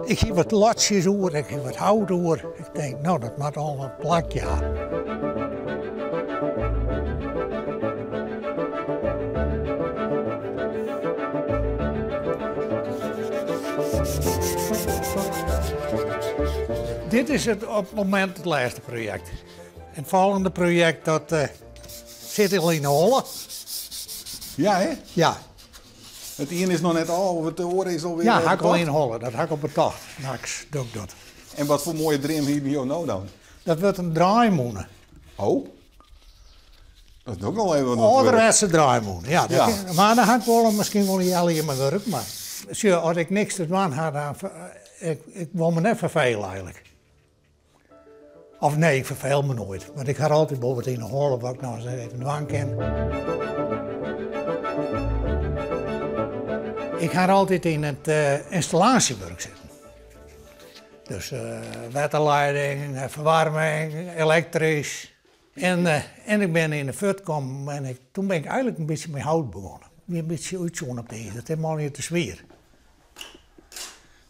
Ik hie wat lotsjes oer, ik hie wat hout oer. Ik tink, no, dat moat al in plakje ha. Dit is it op it momint it lêste projekt. It folgjende projekt dat sit al yn 'e holle. Ja, hè? Ja. It ien is noch net ôf, of it oare is alweer. Ja, ha ik al yn 'e holle. Dat ha ik al betocht. Nachts doch ik dat. En wat foar moaie dream hiene jo no dan? Dat wurdt in draaimûne. Oh. Dat is ook al even wat. Âlderwetse draaimûne, ja. ja. Mar dan ha ik wol miskien wol in healjier mei wurk. Mar sjoch, as ik niks te dwaan ha, dan ik, ik wol my net ferfele eigenlik. Of nee, ik ferfeel my noait. Want ik ha altyd wol wat yn 'e holle wat ik noch ris even dwaan kin. Ik ha altyd yn it ynstallaasjewurk sitten. Dus wetterleiding, ferwaarming, elektrysk. En, en ik bin yn de fut kommen en ik, toen bin ik eigenlik in bytsje mei hout begûn. Ik wie in bytsje útsjoen op de izer, it is allegear te swier.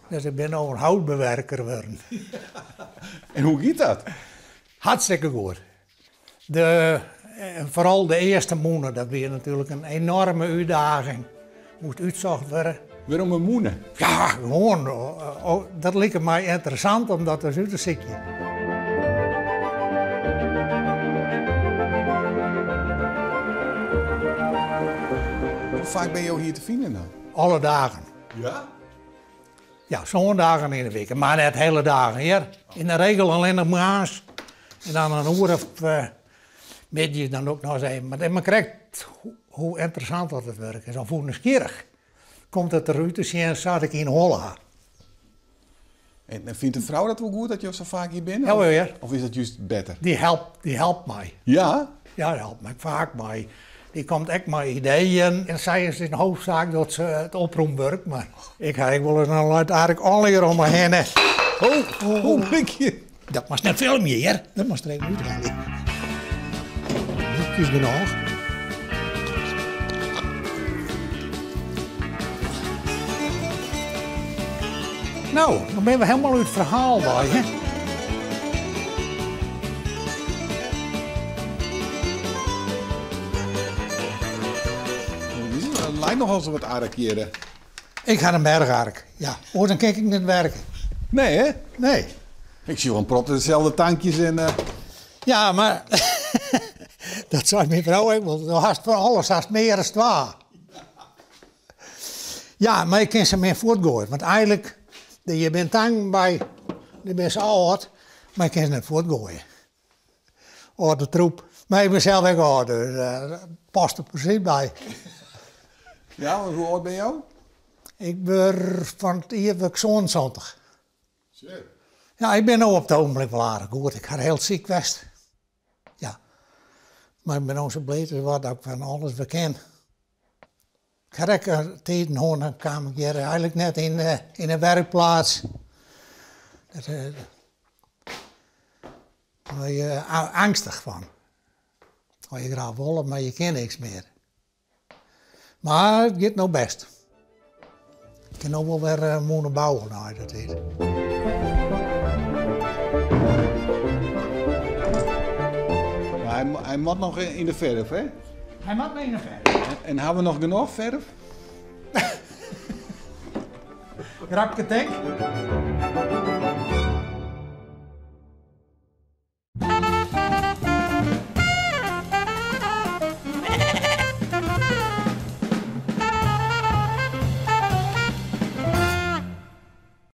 Dus ik bin no in houtbewerker wurden. En hoe giet dat? Hartstikke goed. De, foaral de earste mûne, dat wie natuerlik in enoarme útdaging. Moast útsocht wurde. Wêrom in mûne? Ja, gewoan. Dat like my ynteressant om dat ris út te sykjen. Hoe faak binne jo hjir te finen dan? Alle dagen. Ja? Ja, sân dagen yn 'e wike, mar net hiele dagen hear. Yn 'e regel allinnich moarns en dan in oere of middeis dan ook noch ris even. Mar it is mar krekt hoe ynteressant dat it wurk is of hoe nijsgjirrich komt it derút te sjen sa't ik yn 'e holle ha. En fynt de frou dat wol goed dat jo sa faak hjir binne? Ja hear. Of is dat júst better? Dy helpt, dy helpt my. Ja? Ja, dy helpt my faak mei. Dy komt ek mei ideeën. En sy is yn hoofdzaak docht se it opromwurk, mar ik ha ek wolris in leit eigentlik allegear om my hinne. Oh, oh, blikje. Dat moatst net filmje hear, dat moatst der even úthelje. Is genôch. No, dan binne we helemaal út it ferhaal wei, hè? Het lijkt nogal zo wat ark hier. Ik ha in berch ark, ja. Oars dan kin ik net werke. Nee, hè? Nee. Ik sjoch in protte deselde tankjes en... Uh... Ja, mar dat sei myn frou ek wol. Do hast foar alles hast mear as twa. Ja, mar ik kin se min fuortgoaie. Want eigenlik, je binne tangen by, dy binne sa âld, mar ik kin se net fuortgoaie. Âlde troep. Mar ik bin sels ek âld, dus dat past der presys by. Ja, want hoe âld binne jo? Ik wurd fan it jier wurd ik 77. Ja, ik bin no op it ogenblik wol aardich goed. Ik ha hiel siik west. Ja. Mar ik bin no sa bliid as wat dat ik fan alles wer kin. Ik ha ek tiden hân, dan kaam ik hjir eigenlik net yn de werkplaats. Dat, daar wurd je eangstich fan. As je graach wolle, mar je kinne niks mear. Mar it giet no bêst. Ik kin no wol wer in mûne bouwe nei de tiid. Mar hy moat noch yn de ferf, hè? Hy moat noch yn de ferf. En ha we noch genôch ferf? Grapke tank.